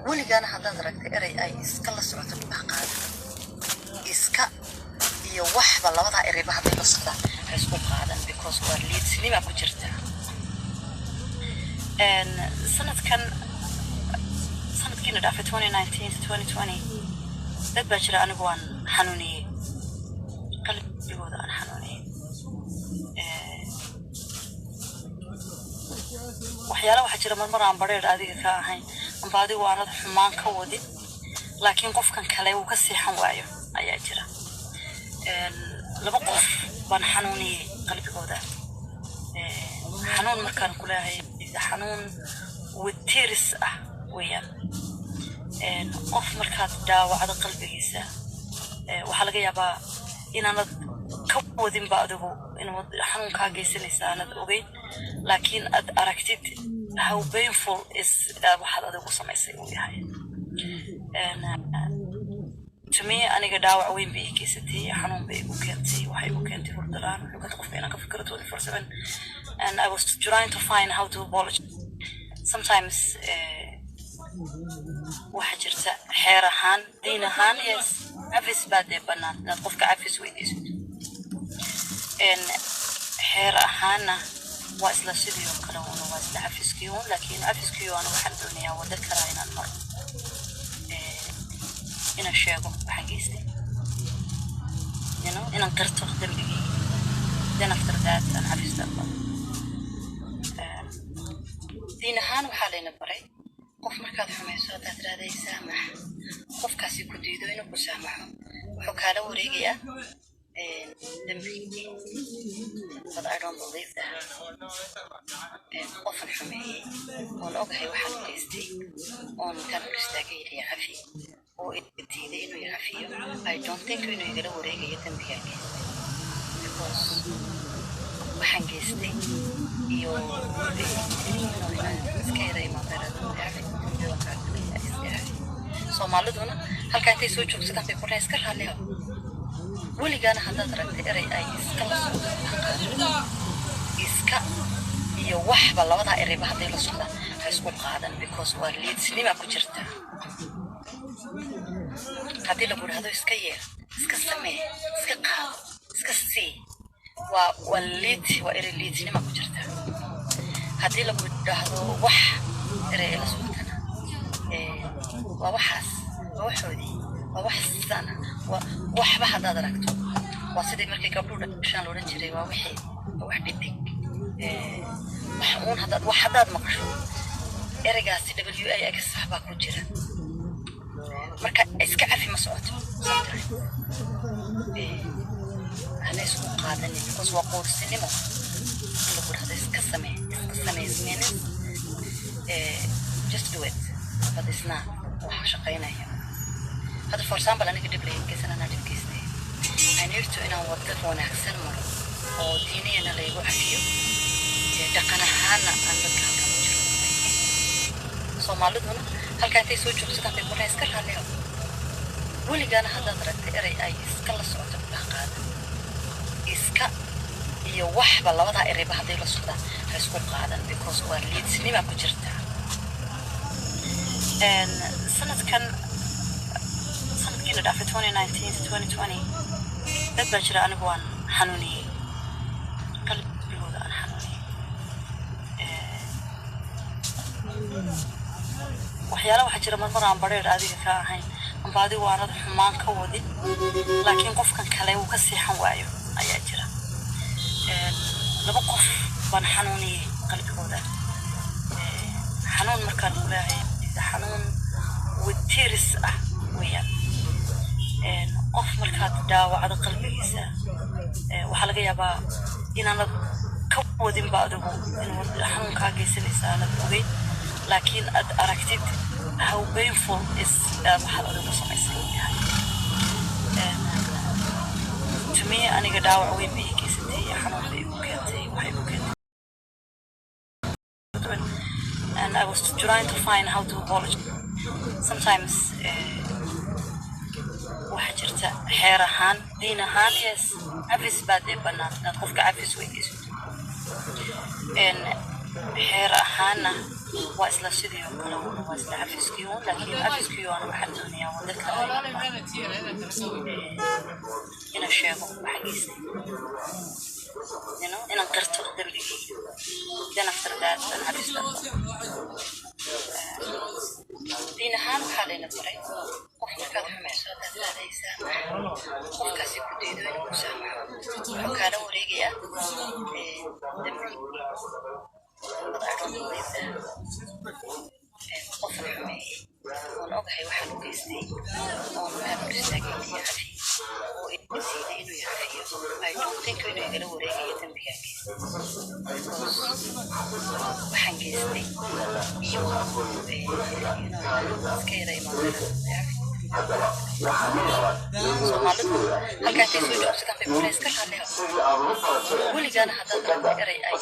Weligaana haddaad aragtay erey ay iska la socoto, ha qaadan. Iska iyo waxba, labadaa ereyba hadday la socdaan, ha isku qaadan, because waa liidsnima ku jirta. Sanadkan, sanadkiina dhaafay, 2019 to 2020, dad baa jira anigu waan xanuuniyey, qalbigooda aan xanuuniyey. Waxyaala waxaa jira marmar aan bareer adiga ka ahayn amba adigu aanad xumaan ka wadin, laakiin qofkan kale uu ka seexan waayo ayaa jira. Laba qof baan xanuuniyey qalbigooda. Xanuun markaan ku leeyahay, xanuun with tears ah weeyaan. Qof markaad dhaawacdo qalbigiisa, waxaa laga yaabaa inaanad ka wadinba adigu inaad xanuun kaa geysanaysa aanad ogeyn, laakiin aad aragtid how painful is waxaad adigu samaysay uu yahay. To me, aniga dhaawac weyn bay ii geysatay, xanuun bay igu keentay, waxay igu keentay hurdo la'aan, wuxuu keentay qofka inaan ka fikiro 24/7, and I was trying to find how to apologize. Sometimes waxaa jirta xeer ahaan, diin ahaan, yes, cafis baa dee bannaan inaad qofka cafis weydiisato. Xeer ahaanna waa isla sidii oo kale uuna, waa isla cafiskii uun, laakiin cafiskii ana waxaan doonayaa waddo kala inaan maro, inaan sheego waxaan geystay, inaan qirto dembigayga, then after that aan cafis dalbado. Diin ahaan waxaa layna baray, qof markaad xumayso, haddaad tiraahday saamax, qofkaasi ku diido inuu ku saamaxo, wuxuu kaala wareegayaa dembigii. But I don't believe that. Qofan xumeeyey oon ogahay waxaan u geystay, oon intaan hor istaagay yidhi cafi, oo i diiday inuu i cafiyo, I don't think inuu igala wareegayo dembigaan geystay, because waxaan geystay iyo inaan iska yaray iska cafi. Soomaaliduna halkaa intay soo joogsadaan bay ku iska raalliha. Weligaana haddaad aragtay erey ay iska la socdo, ha qaadan. Iska iyo waxba, labadaa ereyba hadday la socdaan, ha isku qaadan, because waa liidsnima ku jirta. Haddii lagu dhahdo iska yeel, iska samee, iska qaado, iska sii, waa liid, waa erey liidsnima ku jirta. Haddii lagu dhahdo wax, erey ay la socotana, waa waxaas, waa waxoodii, waa wax sana, waa waxba. Haddaad aragto, waa sidii markay gabdhuhu dhashaan la odhan jiray, waa wixii, waa wax dhidig. Wax uun haddaad, wax haddaad maqasho, ereygaasi WAX waxbaa ku jira. Marka iska cafi ma socoto sometime. Hana isku qaadanin, because waa qoorsinimo in lagu dhahdo iska samee, iska samee means just do it, but it's not wax shaqaynaya. Hadda, for example, aniga dhib layn geysan, anaa dhib geystay, I need to inaan waddo wanaagsan maro oo diiniyana laygu cafiyo, dhaqan ahaana aan dadka halkan ku jiro. Soomaaliduna halkaa intay soo joogsadaan bay ku iska raalliha. Weligaana haddaad aragtay erey ay iska la socoto, ha qaadan. Iska iyo waxba, labadaa ereyba hadday la socdaan, ha isku qaadan, because waa liidsnima ku jirta. Sanadkan, sanadkiina dhaafay, 2019 to 2020, dad baa jira anigu waan xanuuniyey, qalbigooda aan xanuuniyey. Waxyaala waxaa jira marmar aan bareer adiga ka ahayn amba adigu aanad xumaan ka wadin, laakiin qofkan kale uu ka seexan waayo ayaa jira. Laba qof baan xanuuniyey qalbigooda. Xanuun markaan ku leeyahay, xanuun with tears ah weeyaan. Qof markaad dhaawacdo qalbigiisa, waxaa laga yaabaa inaanad ka wadinba adigu inaad xanuun kaa geysanaysa aanad ogeyn, laakiin aad aragtid how painful is waxaad adigu samaysay uu yahay. To me, aniga dhaawac weyn bay ii geysatay, xanuun bay igu keentay, waxay igu keentay, and I was trying to find how to apologize. Sometimes waxaa jirta xeer ahaan, diin ahaan, yes, cafis baa dee bannaan inaad qofka cafis weydiisato. Xeer ahaanna Waa isla sidii oo kale uun, waa isla cafiskii uun, laakiin cafiskii aan waxaan doonayaa wado kale inaan sheego waxaan geystay, inaan qirto dembigii, then after that aan cafis dalbo. Diin ahaan waxaa layna baray, qof markaad xumayso, haddaad raadaysaa qofkaasi ku diido inuu ku saamaxo, wuxuu kaala wareegayaa dembigii. But I don't believe that. Qofan xumeeyey oon ogahay waxaan u geystay, oon kaan hor istaagay inuu i cafiyo, oo i diiday inuu i cafiyo, I don't think inuu igala wareegayo dembigaan geystay, because waxaan geystay iyo iska yara imaan. Soomaalidu halkaa intay soo joogsadaan bay kule iska raalliha weligaana haddaad eray ay